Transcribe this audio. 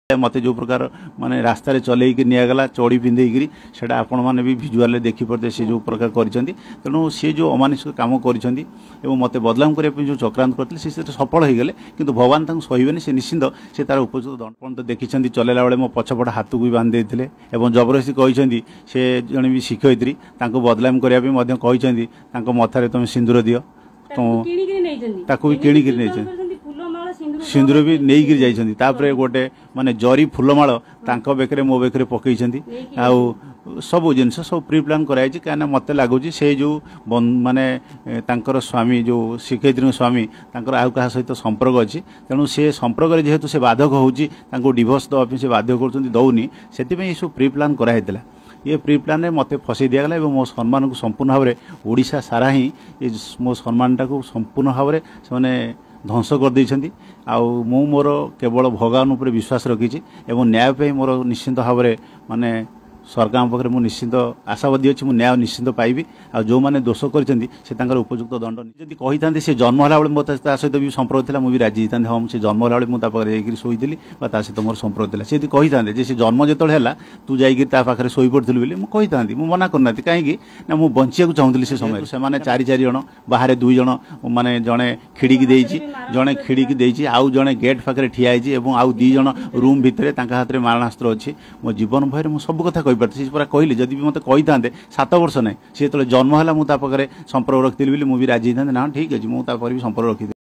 ମୋତେ ଯେଉଁ ପ୍ରକାର ମାନେ ରାସ୍ତାରେ ଚଲେଇକି ନିଆଗଲା ଚଡ଼ି ପିନ୍ଧେଇକିରି, ସେଇଟା ଆପଣମାନେ ବି ଭିଜୁଆଲରେ ଦେଖିପାରୁଥିବେ ସେ ଯେଉଁ ପ୍ରକାର କରିଛନ୍ତି। ତେଣୁ ସେ ଯେଉଁ ଅମାନୁଷିକ କାମ କରିଛନ୍ତି ଏବଂ ମୋତେ ବଦନାମ କରିବା ପାଇଁ ଯେଉଁ ଚକ୍ରାନ୍ତ କରିଥିଲେ, ସେ ସେଥିରେ ସଫଳ ହେଇଗଲେ। କିନ୍ତୁ ଭଗବାନ ତାଙ୍କୁ ସହିବେନି, ସେ ନିଶ୍ଚିନ୍ତ ସେ ତାର ଉପଯୁକ୍ତ ଦଣ୍ଡ। ଆପଣ ତ ଦେଖିଛନ୍ତି, ଚଲେଇଲା ବେଳେ ମୋ ପଛପଟ ହାତକୁ ବି ବାନ୍ଧି ଦେଇଥିଲେ ଏବଂ ଜବରଦସ୍ତି କହିଛନ୍ତି, ସେ ଜଣେ ବି ଶିକ୍ଷୟିତ୍ରୀ, ତାଙ୍କୁ ବଦନାମ କରିବା ପାଇଁ ମଧ୍ୟ କହିଛନ୍ତି ତାଙ୍କ ମଥାରେ ତୁମେ ସିନ୍ଦୁର ଦିଅ। ତାକୁ ବି କିଣିକିରି ନେଇଛନ୍ତି, ସିନ୍ଦୁର ବି ନେଇକିରି ଯାଇଛନ୍ତି। ତାପରେ ଗୋଟେ ମାନେ ଜରି ଫୁଲମାଳ ତାଙ୍କ ବେକରେ ମୋ ବେକରେ ପକେଇଛନ୍ତି। ଆଉ ସବୁ ଜିନିଷ ସବୁ ପ୍ରି ପ୍ଲାନ୍ କରାଯାଇଛି, କାହିଁକିନା ମୋତେ ଲାଗୁଛି ସେ ଯେଉଁ ମାନେ ତାଙ୍କର ସ୍ୱାମୀ, ଯେଉଁ ଶିକ୍ଷୟିତ୍ରୀଙ୍କ ସ୍ୱାମୀ, ତାଙ୍କର ଆଉ କାହା ସହିତ ସମ୍ପର୍କ ଅଛି। ତେଣୁ ସେ ସମ୍ପର୍କରେ ଯେହେତୁ ସେ ବାଧକ ହେଉଛି, ତାଙ୍କୁ ଡିଭୋର୍ସ ଦେବା ପାଇଁ ସେ ବାଧ୍ୟ କରୁଛନ୍ତି, ଦେଉନି, ସେଥିପାଇଁ ଏସବୁ ପ୍ରି ପ୍ଲାନ୍ କରାହେଇଥିଲା। ଏ ପ୍ରି ପ୍ଲାନ୍ରେ ମୋତେ ଫସେଇ ଦିଆଗଲା ଏବଂ ମୋ ସମ୍ମାନକୁ ସମ୍ପୂର୍ଣ୍ଣ ଭାବରେ ଓଡ଼ିଶା ସାରା ହିଁ ଏ ମୋ ସମ୍ମାନଟାକୁ ସମ୍ପୂର୍ଣ୍ଣ ଭାବରେ ସେମାନେ ଧ୍ୱଂସ କରିଦେଇଛନ୍ତି। ଆଉ ମୁଁ ମୋର କେବଳ ଭଗବାନ ଉପରେ ବିଶ୍ୱାସ ରଖିଛି ଏବଂ ନ୍ୟାୟ ପାଇଁ ମୋର ନିଶ୍ଚିନ୍ତ ଭାବରେ ମାନେ ସରକାରଙ୍କ ପାଖରେ ମୁଁ ନିଶ୍ଚିନ୍ତ ଆଶାବାଦୀ ଅଛି, ମୁଁ ନ୍ୟାୟ ନିଶ୍ଚିନ୍ତ ପାଇବି। ଆଉ ଯେଉଁମାନେ ଦୋଷ କରିଛନ୍ତି ସେ ତାଙ୍କର ଉପଯୁକ୍ତ ଦଣ୍ଡ। ଯଦି କହିଥାନ୍ତି ସେ ଜନ୍ମ ହେଲା ବେଳେ ମୋତେ ତା ସହିତ ବି ସମ୍ପର୍କ ଥିଲା, ମୁଁ ବି ରାଜି ହେଇଥାନ୍ତି। ହଁ, ସେ ଜନ୍ମ ହେଲା ବେଳେ ମୁଁ ତା ପାଖରେ ଯାଇକରି ଶୋଇଥିଲି ବା ତା ସହିତ ମୋର ସମ୍ପର୍କ ଥିଲା। ସେ ଯଦି କହିଥାନ୍ତେ ଯେ ସେ ଜନ୍ମ ଯେତେବେଳେ ହେଲା ତୁ ଯାଇକରି ତା ପାଖରେ ଶୋଇପଡ଼ିଥିଲୁ ବୋଲି, ମୁଁ କହିଥାନ୍ତି, ମୁଁ ମନା କରିନାହାନ୍ତି। କାହିଁକି ନା ମୁଁ ବଞ୍ଚିବାକୁ ଚାହୁଁଥିଲି ସେ ସମୟରେ। ସେମାନେ 4 4 ଜଣ, ବାହାରେ 2 ଜଣ, ମାନେ ଜଣେ ଖିଡ଼ିକି ଦେଇଛି, ଜଣେ ଖିଡ଼ିକି ଦେଇଛି, ଆଉ ଜଣେ ଗେଟ୍ ପାଖରେ ଠିଆ ହେଇଛି ଏବଂ ଆଉ 2 ଜଣ ରୁମ୍ ଭିତରେ, ତାଙ୍କ ହାତରେ ମାରଣାସ୍ତ୍ର ଅଛି। ମୋ ଜୀବନ ଭୟରେ ମୁଁ ସବୁ କଥା କହିପାରୁଛି। ସେ ପୁରା କହିଲେ, ଯଦି ବି ମୋତେ କହିଥାନ୍ତେ 7 ବର୍ଷ ନାହିଁ, ସେ ଯେତେବେଳେ ଜନ୍ମ ହେଲା ମୁଁ ତା ପାଖରେ ସମ୍ପର୍କ ରଖିଥିଲି ବୋଲି, ମୁଁ ବି ରାଜି ହେଇଥାନ୍ତି। ନା, ଠିକ୍ ଅଛି, ମୁଁ ତା ପାଖରେ ବି ସମ୍ପର୍କ ରଖିଥିଲି।